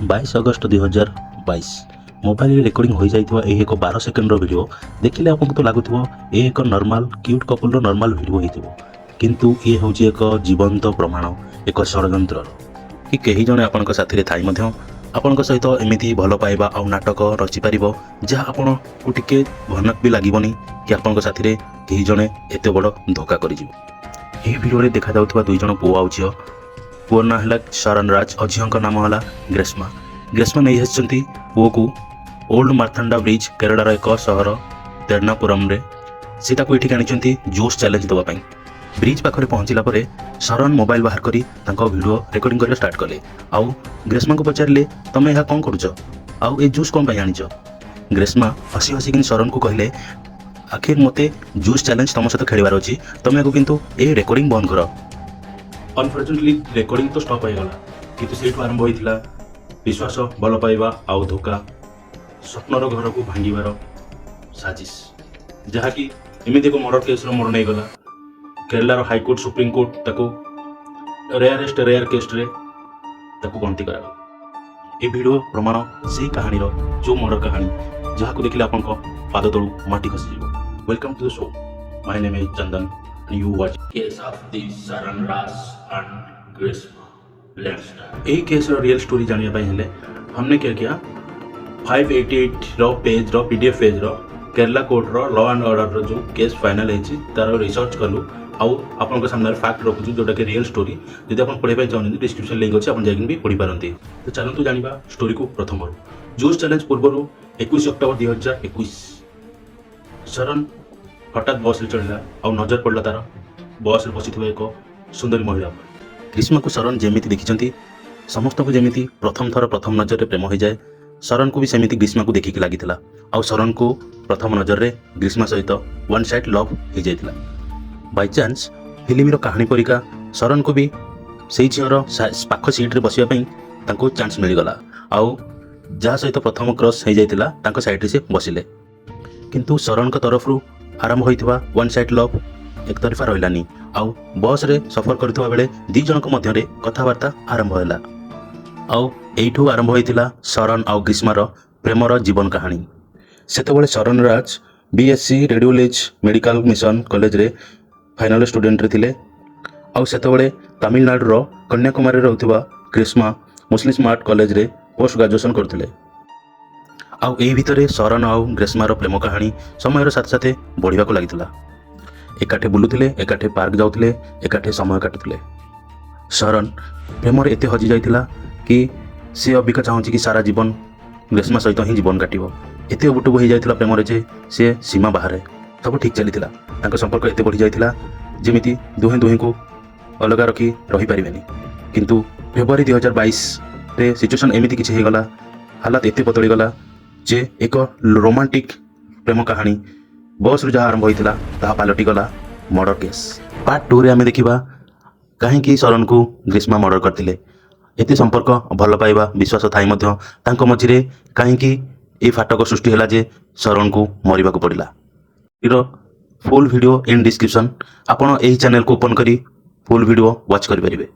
22 August 2022 ମୋବାଇଲରେ recording ହୋଇଯାଇଥିବା ଏହି ଏକ 12 ସେକେଣ୍ଡର ଭିଡ଼ିଓ ଦେଖିଲେ ଆପଣଙ୍କୁ ତ ଲାଗୁଥିବ ଏ ଏକ ନର୍ମାଲ କ୍ୟୁଟ୍ କପଲର ନର୍ମାଲ ଭିଡ଼ିଓ ହେଇଥିବ। କିନ୍ତୁ ଇଏ ହେଉଛି ଏକ ଜୀବନ୍ତ ପ୍ରମାଣ ଏକ ଷଡ଼ଯନ୍ତ୍ରର କି କେହି ଜଣେ ଆପଣଙ୍କ ସାଥିରେ ଥାଇ ମଧ୍ୟ ଆପଣଙ୍କ ସହିତ ଏମିତି ଭଲ ପାଇବା ଆଉ ନାଟକ ରଚିପାରିବ, ଯାହା ଆପଣଙ୍କୁ ଟିକେ ଭନକ ବି ଲାଗିବନି କି ଆପଣଙ୍କ ସାଥିରେ କେହି ଜଣେ ଏତେ ବଡ଼ ଧୋକା କରିଯିବ। ଏହି ଭିଡ଼ିଓରେ ଦେଖାଯାଉଥିବା ଦୁଇ ଜଣ ପୁଅ ଆଉ ଝିଅ, ପୁଅର ନାଁ ହେଲା ଶରଣ ରାଜ ଆଉ ଝିଅଙ୍କ ନାମ ହେଲା ଗ୍ରେସ୍ମା। ଗ୍ରେସ୍ମା ନେଇ ଆସିଛନ୍ତି ପୁଅକୁ ଓଲ୍ଡ ମାର୍ଥାଣ୍ଡା ବ୍ରିଜ୍, କେରଳର ଏକ ସହର ତେର୍ନାପୁରମରେ। ସେ ତାକୁ ଏଠିକି ଆଣିଛନ୍ତି ଜୁସ୍ ଚ୍ୟାଲେଞ୍ଜ ଦେବା ପାଇଁ। ବ୍ରିଜ୍ ପାଖରେ ପହଞ୍ଚିଲା ପରେ ଶରଣ ମୋବାଇଲ ବାହାର କରି ତାଙ୍କ ଭିଡ଼ିଓ ରେକର୍ଡ଼ିଂ କରିବା ଷ୍ଟାର୍ଟ କଲେ ଆଉ ଗ୍ରେସ୍ମାଙ୍କୁ ପଚାରିଲେ, "ତମେ ଏହା କ'ଣ କରୁଛ ଆଉ ଏ ଜୁସ୍ କ'ଣ ପାଇଁ ଆଣିଛ?" ଗ୍ରେସ୍ମା ହସି ହସିକିନି ଶରଣକୁ କହିଲେ, "ଆଖିର ମୋତେ ଜୁସ୍ ଚ୍ୟାଲେଞ୍ଜ ତମ ସହିତ ଖେଳିବାର ଅଛି। ତମେ ଆକୁ କିନ୍ତୁ ଏ ରେକର୍ଡ଼ିଂ ବନ୍ଦ କର।" ଅନଫର୍ଚୁନେଟଲି ରେକର୍ଡ଼ିଂ ତ ଷ୍ଟପ୍ ହେଇଗଲା, କିନ୍ତୁ ସେଇଠୁ ଆରମ୍ଭ ହୋଇଥିଲା ବିଶ୍ୱାସ, ଭଲ ପାଇବା ଆଉ ଧୋକା, ସ୍ୱପ୍ନର ଘରକୁ ଭାଙ୍ଗିବାର ସାଜିଶ, ଯାହାକି ଏମିତି ଏକ ମର୍ଡର କେସ୍ର ମୋଡ଼ ନେଇଗଲା। କେରଳାର ହାଇକୋର୍ଟ, ସୁପ୍ରିମକୋର୍ଟ ତାକୁ ରେୟାରେଷ୍ଟ ରେୟାର କେସ୍ରେ ତାକୁ ଗଣତି କରାଗଲା। ଏ ଭିଡ଼ିଓ ପ୍ରମାଣ ସେଇ କାହାଣୀର, ଯେଉଁ ମର୍ଡର କାହାଣୀ, ଯାହାକୁ ଦେଖିଲେ ଆପଣଙ୍କ ପାଦ ତଳୁ ମାଟି ଖସିଯିବ। Welcome to the show. My name is Chandan. You watch case of the Saran Raj and Greshma. Let's. ଏହି କେସ୍ର ରିଏଲ୍ ଷ୍ଟୋରି ଜାଣିବା ପାଇଁ ହେଲେ हमने क्या किया, 588ର ପେଜ୍ର ପିଡିଏଫ୍ ପେଜ୍ର କେରଲା କୋର୍ଟର ଲ ଆଣ୍ଡ ଅର୍ଡ଼ରର ଯେଉଁ କେସ୍ ଫାଇନାଲ୍ ହେଇଛି, ତାର ରିସର୍ଚ୍ଚ କଲୁ ଆଉ ଆପଣଙ୍କ ସାମ୍ନାରେ ଫ୍ୟାକ୍ଟ ରଖୁଛୁ, ଯେଉଁଟାକି ରିଏଲ୍ ଷ୍ଟୋରି। ଯଦି ଆପଣ ପଢ଼ିବା ପାଇଁ ଚାହୁଁଛନ୍ତି, ଡିସ୍କ୍ରିପ୍ସନ୍ ଲିଙ୍କ୍ ଅଛି, ଆପଣ ଯାଇକି ବି ପଢ଼ିପାରନ୍ତି। ତ ଚାଲନ୍ତୁ ଜାଣିବା ଷ୍ଟୋରିକୁ ପ୍ରଥମରୁ। ଜୁସ୍ ଚ୍ୟାଲେଞ୍ଜ ପୂର୍ବରୁ 21 ଅକ୍ଟୋବର 2021 ଶରଣ ହଠାତ୍ ବସ୍ରେ ଚଢ଼ିଲା ଆଉ ନଜର ପଡ଼ିଲା ତାର ବସ୍ରେ ବସିଥିବା ଏକ ସୁନ୍ଦରୀ ମହିଳା ଉପରେ। ଗ୍ରୀଷ୍ମାକୁ ଶରଣ ଯେମିତି ଦେଖିଛନ୍ତି, ସମସ୍ତଙ୍କୁ ଯେମିତି ପ୍ରଥମ ଥର ପ୍ରଥମ ନଜରରେ ପ୍ରେମ ହୋଇଯାଏ, ଶରଣକୁ ବି ସେମିତି ଗ୍ରୀଷ୍ମାକୁ ଦେଖିକି ଲାଗିଥିଲା। ଆଉ ଶରଣକୁ ପ୍ରଥମ ନଜରରେ ଗ୍ରୀଷ୍ମା ସହିତ ୱାନ୍ ସାଇଡ୍ ଲଭ୍ ହେଇଯାଇଥିଲା। ବାଇଚାନ୍ସ ଫିଲ୍ମର କାହାଣୀ ପରିକା ଶରଣକୁ ବି ସେଇ ଝିଅର ପାଖ ସିଟ୍ରେ ବସିବା ପାଇଁ ତାଙ୍କୁ ଚାନ୍ସ ମିଳିଗଲା। ଆଉ ଯାହା ସହିତ ପ୍ରଥମ କ୍ରସ୍ ହେଇଯାଇଥିଲା, ତାଙ୍କ ସାଇଡ଼୍ରେ ସେ ବସିଲେ। କିନ୍ତୁ ଶରଣଙ୍କ ତରଫରୁ ଆରମ୍ଭ ହୋଇଥିବା ୱାନ୍ ସାଇଡ୍ ଲଭ୍ ଏକତରଫା ରହିଲାନି। ଆଉ ବସ୍ରେ ସଫର କରୁଥିବା ବେଳେ ଦୁଇ ଜଣଙ୍କ ମଧ୍ୟରେ କଥାବାର୍ତ୍ତା ଆରମ୍ଭ ହେଲା। ଆଉ ଏଇଠୁ ଆରମ୍ଭ ହୋଇଥିଲା ଶରଣ ଆଉ ଗ୍ରୀଷ୍ମାର ପ୍ରେମର ଜୀବନ କାହାଣୀ। ସେତେବେଳେ ଶରଣ ରାଜ ବିଏସ୍ସି ରେଡ଼ିଓଲୋଜି ମେଡ଼ିକାଲ ମିଶନ କଲେଜରେ ଫାଇନାଲ ଷ୍ଟୁଡେଣ୍ଟରେ ଥିଲେ। ଆଉ ସେତେବେଳେ ତାମିଲନାଡୁର କନ୍ୟାକୁମାରୀରେ ରହୁଥିବା ଗ୍ରୀଷ୍ମା ମୁସଲିମ ସ୍ମାର୍ଟ କଲେଜରେ ପୋଷ୍ଟ ଗ୍ରାଜୁଏସନ୍ କରୁଥିଲେ। ଆଉ ଏଇ ଭିତରେ ଶରଣ ଆଉ ଗ୍ରୀଷ୍ମାର ପ୍ରେମ କାହାଣୀ ସମୟର ସାଥେ ସାଥେ ବଢ଼ିବାକୁ ଲାଗିଥିଲା। ଏକାଠି ବୁଲୁଥିଲେ, ଏକାଠି ପାର୍କ ଯାଉଥିଲେ, ଏକାଠି ସମୟ କାଟୁଥିଲେ। ଶରଣ ପ୍ରେମରେ ଏତେ ହଜି ଯାଇଥିଲା କି ସେ ଅବିକା ଚାହୁଁଛି କି ସାରା ଜୀବନ ଗ୍ରୀଷ୍ମା ସହିତ ହିଁ ଜୀବନ କାଟିବ। ଏତେ ଉବୁଟୁବୁ ହେଇଯାଇଥିଲା ପ୍ରେମରେ ଯେ ସେ ସୀମା ବାହାରେ। ସବୁ ଠିକ୍ ଚାଲିଥିଲା। ତାଙ୍କ ସମ୍ପର୍କ ଏତେ ବଢ଼ି ଯାଇଥିଲା, ଯେମିତି ଦୁହେଁ ଦୁହେଁଙ୍କୁ ଅଲଗା ରଖି ରହିପାରିବେନି। କିନ୍ତୁ ଫେବୃଆରୀ 2022ରେ ସିଚୁଏସନ୍ ଏମିତି କିଛି ହେଇଗଲା, ହାଲାତ ଏତେ ବଦଳିଗଲା ଯେ ଏକ ରୋମାଣ୍ଟିକ୍ ପ୍ରେମ କାହାଣୀ ବସ୍ରୁ ଯାହା ଆରମ୍ଭ ହୋଇଥିଲା, ତାହା ପାଲଟିଗଲା ମର୍ଡର କେସ୍। ପାର୍ଟ 2ରେ ଆମେ ଦେଖିବା କାହିଁକି ଶରଣକୁ ଗ୍ରୀଷ୍ମା ମର୍ଡର କରିଥିଲେ। ଏତେ ସମ୍ପର୍କ, ଭଲ ପାଇବା, ବିଶ୍ୱାସ ଥାଇ ମଧ୍ୟ ତାଙ୍କ ମଝିରେ କାହିଁକି এই ଫାଟକ ସୃଷ୍ଟି ହେଲା ଯେ ଶରଣକୁ ମରିବାକୁ ପଡ଼ିଲା। ର ଫୁଲ୍ ଭିଡ଼ିଓ ଇନ୍ ଡିସ୍କ୍ରିପ୍ସନ୍। ଆପଣ ଏହି ଚ୍ୟାନେଲକୁ ଓପନ୍ କରି ଫୁଲ୍ ଭିଡ଼ିଓ ୱାଚ୍ କରିପାରିବେ।